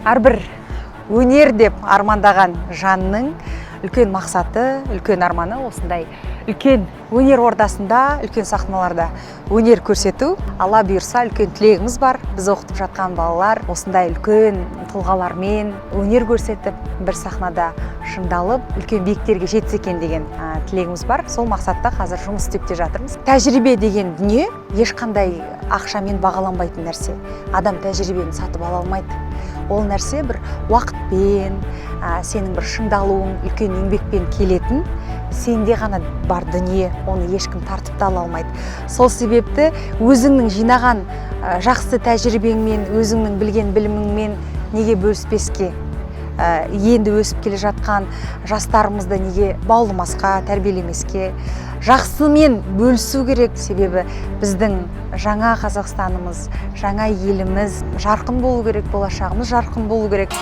Әрбір өнер деп армандаған жанның үлкен мақсаты, үлкен арманы осындай үлкен өнер ордасында, үлкен сахналарда өнер көрсету. Алла бұйырса, үлкен тілегіміз бар. Біз оқытып жатқан балалар осындай үлкен тұлғалармен өнер көрсетіп, бір сахнада шыңдалып, үлкен биіктерге жетсе екен деген тілегіміз бар. Сол мақсатта қазір жұмыс істеп те жатырмыз. Тәжірибе деген дүние ешқандай ақшамен бағаланбайтын нәрсе. Адам тәжірибені сатып ала алмайды. Ол нәрсе бір уақытпен, сенің бір шыңдалуың, үлкен еңбекпен келетін, сенде ғана бар дүние, оны ешкім тартып та ала алмайды. Сол себепті өзіңнің жинаған жақсы тәжірибеңмен, өзіңнің білген біліміңмен неге бөліспеске? Енді өсіп келе жатқан жастарымызды неге баулымасқа, тәрбиелемеске? Жақсымен бөлісу керек, себебі біздің жаңа Қазақстанымыз, жаңа еліміз жарқын болу керек, болашағымыз жарқын болу керек.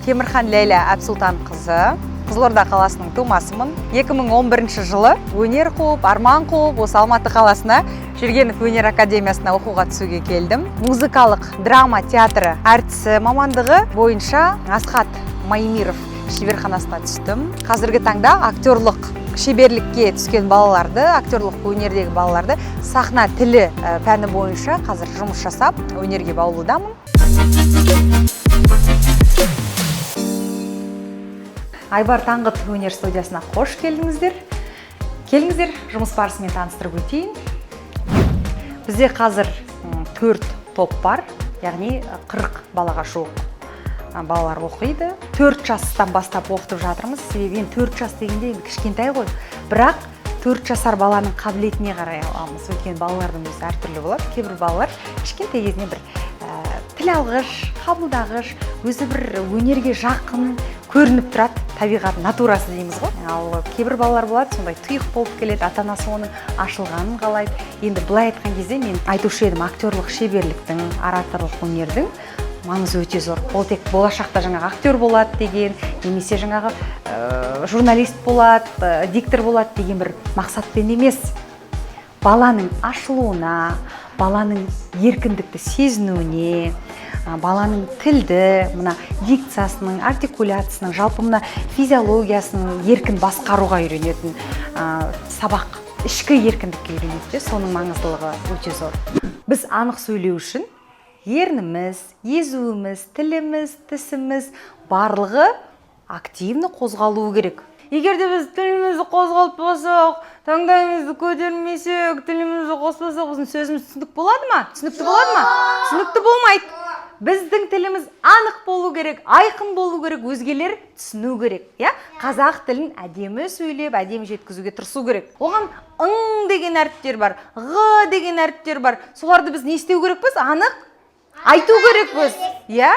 Темірхан Ләйлә Әбсұлтанқызы, Қызылорда қаласының тумасымын. 2011 жылы өнер қуып, арман қуып, осы Алматы қаласына Жүргенов өнер академиясына оқуға түсуге келдім. Музыкалық драма театры әртісі мамандығы бойынша Асхат Маймиров шеберханасына түстім. Қазіргі таңда актерлық шеберлікке түскен балаларды, актерлық өнердегі балаларды сахна тілі пәні бойынша қазір жұмыс жасап, өнерге баулудамын. Айбар Таңғыт өнер студиясына қош келдіңіздер. Келіңіздер, жұмыс барысымен таныстырып өтейін. Бізде қазір 4 топ бар, яғни 40 балаға жуық балалар оқиды. 4 жастан бастап оқытып жатырмыз. Себебі енді 4 жас дегенде енді кішкентай ғой. Бірақ 4 жасар баланың қабілетіне қарай аламыз. Өйткені балалардың өзі әртүрлі болады. Кейбір балалар кішкентай кезінен бір тіл алғыш, қабылдағыш, өзі бір өнерге жақын көрініп тұрады, табиғат натурасы дейміз ғой. Ал кейбір балалар болады, сондай тұйық болып келеді, ата-анасы оның ашылғанын қалайды. Енді былай айтқан кезде мен айтушы едім, актерлық шеберліктің, ораторлық өнердің маңызы өте зор. Ол тек болашақта жаңағы актер болады деген, немесе жаңағы журналист болады, диктор болады деген бір мақсатпен емес. Баланың ашылуына, баланың еркіндікті сезінуіне, баланың тілді, мына дикциясының, артикуляциясының, жалпы мына физиологиясын еркін басқаруға үйренетін, сабақ, ішкі еркіндікке үйренеді де, соның маңыздылығы өте зор. Біз анық сөйлеу үшін ерніміз, езуіміз, тіліміз, тісіміз барлығы активні қозғалуы керек. Егер де біз тілімізді қозғалтпасақ, таңдайымызды көтермесек, тілімізді қоспасақ, біздің сөзіміз түсінік болады ма? Түсінікті болады ма? Түсінікті болмайды. Біздің тіліміз анық болу керек, айқын болу керек, өзгелер түсіну керек, иә? Қазақ тілін әдемі сөйлеп, әдемі жеткізуге тырысу керек. Оған ың деген әріптер бар, ғы деген әріптер бар. Соларды біз не істеу керекпіз? Анық айту керекпіз, иә?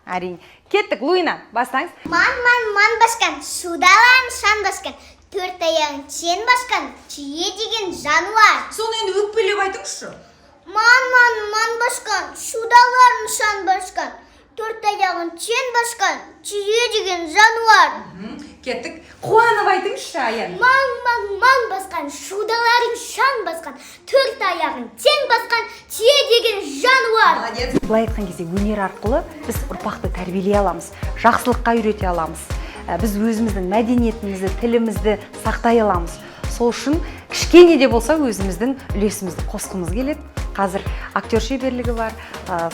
Әрине. Кеттік, Луина, бастаңыз. Ман, ман, ман басқан, судалан шан басқан, төрт аяғын чен басқан, түйе деген жануар. Соны енді өкпелеп айтыңызшы. Ман, ман, ман басқан, судаларын шан басқан, төрт аяғын чен басқан, түйе деген жануар. Кеттік. Қуанып айтыңызшы, Аян. Маң, маң, маң басқан, шудаларын шаң басқан, төрт аяғын тең басқан, түйе деген жануар. Молодец. Былай айтқан кезде өнер арқылы біз ұрпақты тәрбиелей аламыз, жақсылыққа үйрете аламыз. Біз өзіміздің мәдениетімізді, тілімізді сақтай аламыз. Сол үшін кішкене де болса өзіміздің үлесімізді қосқымыз келеді. Қазір актер шеберлігі бар,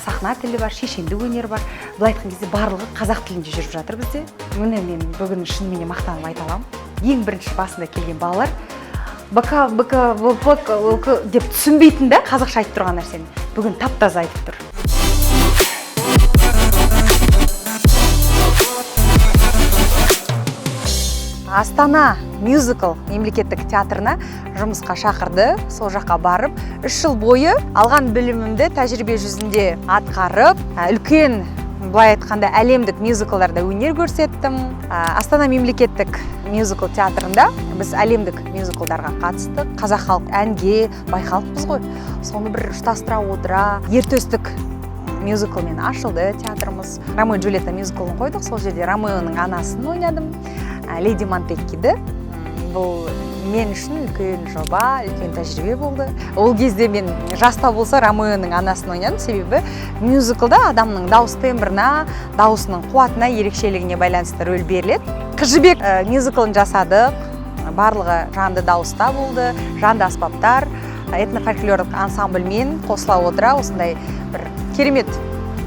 сахна тілі бар, шешендік өнер бар. Былай айтқан кезде барлығы қазақ тілінде жүріп жатыр бізде. Міне мен бүгін шынымен де мақтанып айта аламын. Ең бірінші басында келген балалар БК, БК, В, П, К, Л, К деп түсінбейтін да қазақша айтып тұрған нәрсені. Бүгін тап-таза айтып тұр. Астана мюзикл мемлекеттік театрына жұмысқа шақырды. Сол жаққа барып, 3 жыл бойы алған білімімді тәжірибе жүзінде атқарып, үлкен, былай айтқанда, әлемдік мюзиклдарда өнер көрсеттім. Астана мемлекеттік мюзикл театрында біз әлемдік мюзиклдарға қатыстық. Қазақ халық әнге бай халықпыз ғой. Соны бір ұштастыра отыра, Ер Төстік мюзиклмен ашылды театрымыз. Ромео и Джульетта мюзиклын қойдық. Сол жерде Ромеоның анасын ойнадым. Леди Монтеккиді. Бұл Мен үшін үлкен жоба, үлкен тәжірибе болды. Ол кезде мен жаста болса Ромеоның анасын ойнадым, себебі мюзиклда адамның дауыс тембрына, дауысының қуатына, ерекшелігіне байланысты рөл беріледі. Қыз Жібек мюзиклын жасадық, барлығы жанды дауыста болды, жанды аспаптар, этнофольклорлық ансамбльмен қосыла отыра осындай бір керемет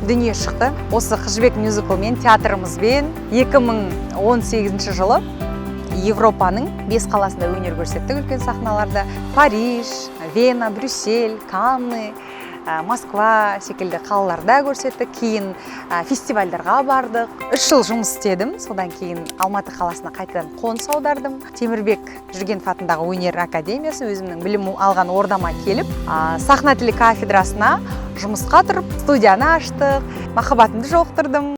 дүние шықты. Осы Қыз Жібек мюзиклмен, театрымызбен 2018 жылы Европаның 5 қаласында өнер көрсеттік үлкен сахналарда. Париж, Вена, Брюссель, Канны, Москва секілді қалаларда көрсеттік. Кейін фестивальдарға бардық. 3 жыл жұмыс істедім. Содан кейін Алматы қаласына қайтадан қоныс аудардым. Темірбек Жүргенов атындағы өнер академиясы, өзімнің білім алған ордама келіп, сахна тілі кафедрасына жұмысқа тұрып, студияны аштық, махаббатымды жолықтырдым.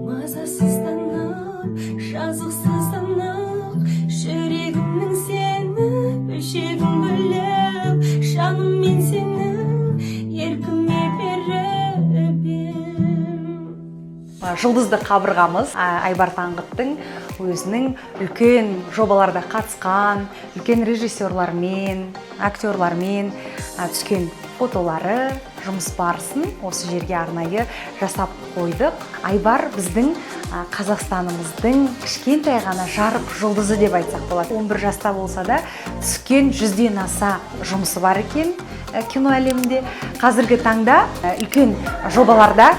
Мазасызданып, жазықсызданып, жүрегімнің сені бөлшегін бөліп, жаным, мен сені еркіме беріп ем. Жұлдызды қабырғамыз, Айбар Таңғыттың өзінің үлкен жобаларда қатысқан, үлкен режиссерлармен, актерлармен түскен фотолары, жұмыс барысын осы жерге арнайы жасап қойдық. Айбар біздің Қазақстанымыздың кішкентай ғана жарық жұлдызы деп айтсақ болады. 11 жаста болса да түскен 100-ден аса жұмысы бар екен кино әлемінде. Қазіргі таңда үлкен жобаларда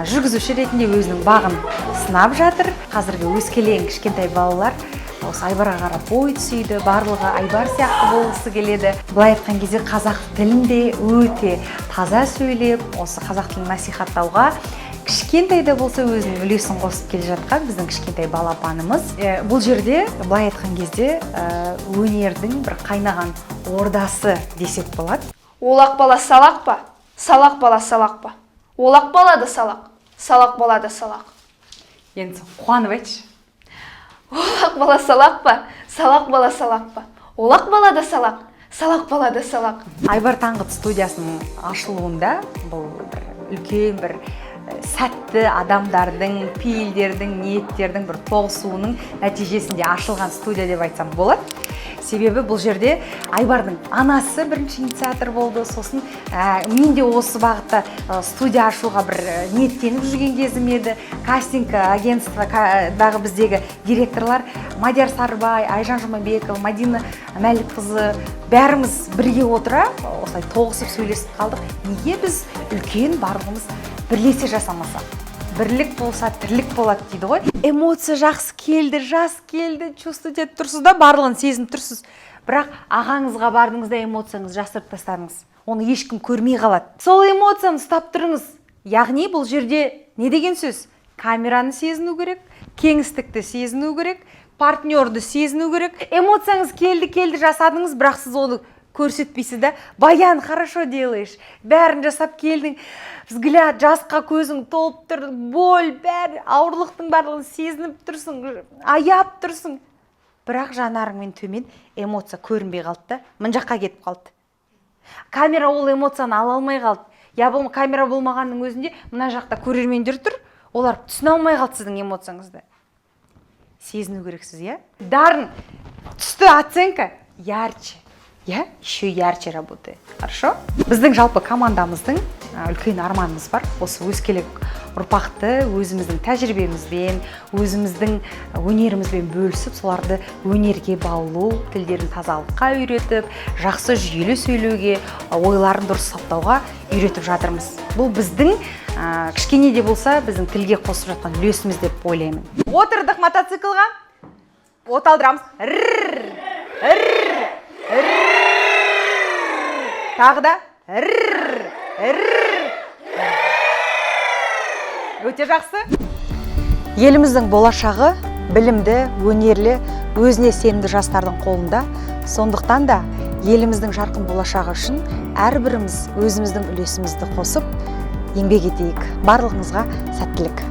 жүргізуші ретінде өзінің бағын сынап жатыр. Қазіргі өскелең кішкентай балалар осы Айбарға қарап бой түсейді, барлығы Айбар сияқты болғысы келеді. Былай айтқан кезде, қазақ тілінде өте таза сөйлеп, осы қазақ тілін насихаттауға кішкентай да болса өзінің үлесін қосып келе жатқан біздің кішкентай балапанымыз. Бұл жерде былай айтқан кезде, өнердің бір қайнаған ордасы десек болады. Олақ бала салақ па? Салақ бала салақ па? Олақ бала да салақ, салақ бала да салақ. Енді қуанып айтшы. Олақ бала салақ па? Салақ бала салақ па? Олақ бала да салақ, салақ бала да салақ. Айбар Таңғыт студиясының ашылуында бұл бір үлкен бір сәтті адамдардың, пейілдердің, ниеттердің бір тоғысуының нәтижесінде ашылған студия деп айтсам болады. Себебі бұл жерде Айбардың анасы бірінші инициатор болды. Сосын мен де осы бағытта студия ашуға бір ниеттеніп жүрген кезім еді. Кастинг агентство дағы біздегі директорлар Мадияр Сарыбай, Айжан Жұмабекова, Мадина Мәлікқызы, бәріміз бірге отыра осылай тоғысып сөйлесіп қалдық. Неге біз үлкен барлығымыз бірлесе жасамасақ? Бірлік болса, тірлік болады дейді ғой. Эмоция жақсы келді, жас келді, чувствовать етіп тұрсыз да, барлығын сезініп тұрсыз. Бірақ ағаңызға бардыңыз да, эмоцияңызды жасырып тастадыңыз. Оны ешкім көрмей қалады. Сол эмоцияны ұстап тұрыңыз. Яғни бұл жерде не деген сөз? Камераны сезіну керек, кеңістікті сезіну керек, партнерді сезіну керек. Эмоцияңыз келді, келді, жасадыңыз, бірақ сіз оны көрсетпейсіз да. Баян, хорошо делаешь, бәрін жасап келдің, взгляд, жасқа көзің толып тұр, боль, бәрі, ауырлықтың барлығын сезініп тұрсың, аяп тұрсың, бірақ жанарыңмен төмен эмоция көрінбей қалды да, мына жаққа кетіп қалды. Камера ол эмоцияны ала алмай қалды. Я бұл камера болмағанның өзінде мына жақта көрермендер тұр, олар түсіне алмай қалды сіздің эмоцияңызды. Сезіну керексіз, иә. Дарын түсті, оценка ярче, иә, еще ярче работает. Хорошо. Біздің жалпы командамыздың үлкен арманымыз бар: осы өскелең ұрпақты өзіміздің тәжірибемізбен, өзіміздің өнерімізбен бөлісіп, соларды өнерге баулу, тілдерін тазалыққа үйретіп, жақсы жүйелі сөйлеуге, ойларын дұрыс саптауға үйретіп жатырмыз. Бұл біздің кішкене де болса біздің тілге қосып жатқан үлесіміз деп ойлаймын. Отырдық мотоциклға, от алдырамыз. Рррр, рррр, рррр. Тағы да рррр, рррр. Өте жақсы. Еліміздің болашағы білімді, өнерлі, өзіне сенімді жастардың қолында. Сондықтан да еліміздің жарқын болашағы үшін әрбіріміз өзіміздің үлесімізді қосып еңбек етейік. Барлығыңызға сәттілік.